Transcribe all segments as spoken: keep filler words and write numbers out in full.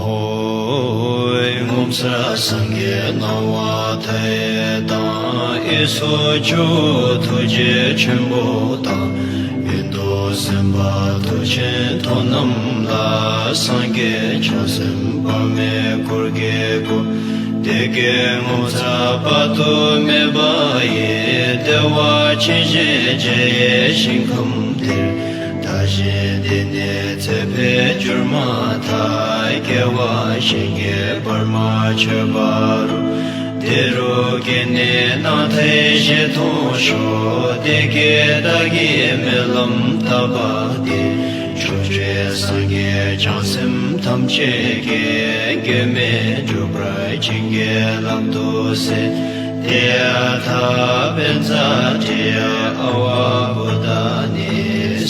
ཧོ། ངོ་མཚར་སངས་རྒྱས་སྣང་བ་མཐའ་ཡས་དང་། ཨེ་སོགས་ཇོ་བོ་ཐུགས་རྗེ་ཆེན་པོ་དང་། ཡོན་ཏུ་སེམས་དཔའ་མཐུ་ཆེན་ཐོབ་རྣམས་ལ། སངས་རྒྱས་བྱང་སེམས་དཔག་མེད་འཁོར་གྱིས་བསྐོར། བདེ་དགེ་ངོ་མཚར་དཔག་ཏུ་མེད་པ་ཡི། བདེ་བ་ཅན་ཞེས་བྱ་བའི་ཞིང་ཁམས་དེར། བདག་གཞན་འདི་ནས་ཚེ་འཕོས་གྱུར་མ་ཐག། སྐྱེ་བ་གཞན་གྱིས་བར་མ་ཆོད་པ་རུ། དེ་རུ་སྐྱེས་ནས་སྣང་མཐའི་ཞལ་མཐོང་ཤོག། བདེ་དགེ་བདག་གིས་སྨོན་ལམ་བཏབ་པ་དེ། ཕྱོགས་བཅུའི་སངས་རྒྱས་བྱང་སེམས་ཐམས་ཅད་ཀྱིས། གེགས་མེད་འགྲུབ་པར་བྱིན་གྱིས་བརླབ་ཏུ་གསོལ། ཏདྱ་ཐཱ། པཉྩ་དྲི་ཡ་ཨ་ཝ་བོ་དྷ་ནི་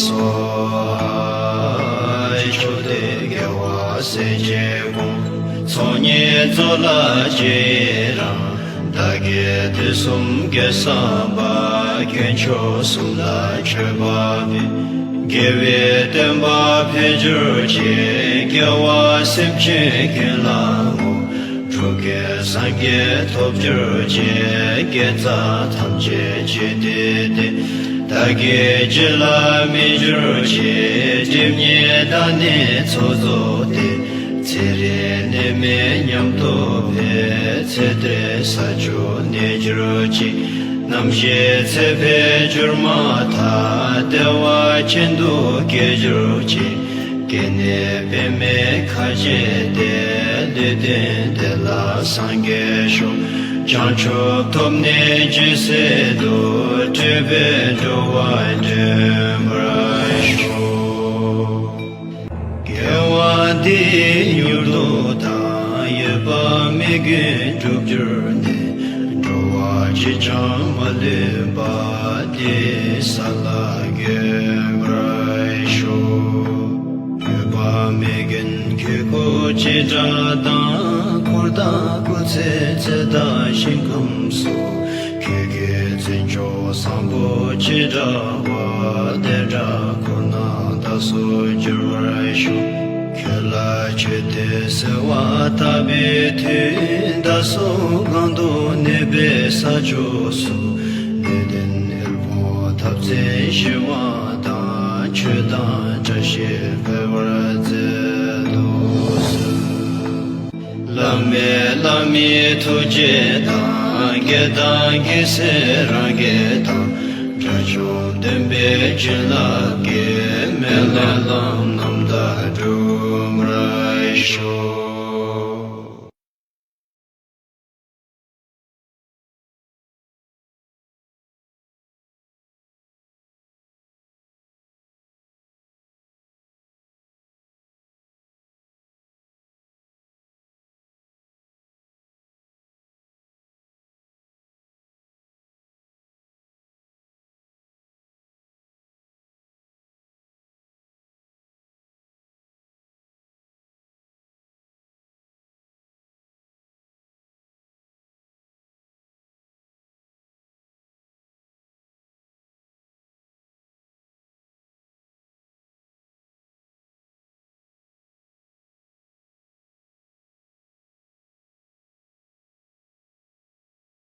སྭཱ་ཧཱ། ཕྱོགས་དུས་རྒྱལ་བ་སྲས་བཅས་དགོངས། ཚོགས་གཉིས་རྫོགས་ལ་རྗེས་ཡི་རང་། བདག་གིས་དུས་གསུམ་དགེ་བསགས་པ། དཀོན་མཆོག་གསུམ་ལ་མཆོད་པ་འབུལ། དགེ་བའི་བསྟན་པ་འཕེལ་གྱུར་ཅིག། རྒྱལ་བ་སེམས་ཅན་ཀུན་ལ་བསྔོ། འགྲོ་ཀུན་སངས་རྒྱས་ཐོབ་གྱུར་ཅིག། དགེ་རྩ་ཐམས་ཅད་རྒྱུད་སྡུད་དེ། བདག་གི་རྒྱུད་ལ་སྨིན་གྱུར་ཅིག། སྒྲིབ་གཉིས་དག་ནས་ཚོགས་རྫོགས་ཏེ། ཚེ་རིང་ནད་མེད་ཉམས་རྟོགས་འཕེལ། ཚེ་འདིར་ས་བཅུ་གནས་གྱུར་ཅིག། རྣམ་ཤེས་ཚེ་འཕོས་གྱུར་མ་ཐག། བདེ་བ་ཅན་དུ་སྐྱེ་གྱུར་ཅིག། སྐྱེས་ནས་པདྨའི་ཁ་བྱེ་སྟེ། ལུས་རྟེན་དེ་ལ་སངས་རྒྱས་ཤོག། བྱང་ཆུབ་ཐོབ་ནས་ཇི་སྲིད་དུ། སྤྲུལ་པས་འགྲོ་བ་འདྲེན་པར་ཤོག། དགེ་བ་འདིས་མྱུར་དུ་བདག། འོད་དཔག་མེད་ཀུན་འགྲུབ་གྱུར་ནས། འགྲོ་བ་གཅིག་ཀྱང་མ་ལུས་པ། དེའི་ས་ལ་འགོད་པར་ཤོག། འོད་དཔག་མེད་ཀུན་གྱི་སྐུ་ཅི་འདྲ་དང་། འཁོར་དང་སྐུ་ཚེའི་ཚད་དང་ཞིང་ཁམས་སོགས། ཁྱེད་ཀྱི་མཚན་མཆོག་བཟང་པོ་ཅི་འདྲ་བ། དེ་འདྲ་ཁོ་ན་བདག་སོགས་འགྱུར་བར་ཤོག། ཁྱོད་ལ་མཆོད་དེ་གསོལ་བ་བཏབ་པའི་མཐུས། བདག་སོགས་གང་དུ་གནས་པའི་ས་ཕྱོགས་སུ། ལུས་རྟེན་དབུལ་ཕོངས་འཐབ་རྩོད་ཞི་བ་དང་། ཆོས་དང་བཀྲ་ཤིས་འཕེལ་བར་མཛད་དུ་གསོལ། བླ་མེད་བླ་མའི་ཐུགས་རྗེ་དང་། དགེ་དང་དགེ་སེམས་རང་གི་དང་། དགྲ་བཅོམ་བདེན་པའི་བྱིན་རླབས་ཀྱིས། སྨོན་ལམ་རྣམ་དག་འགྲུབ་པར་ཤོག།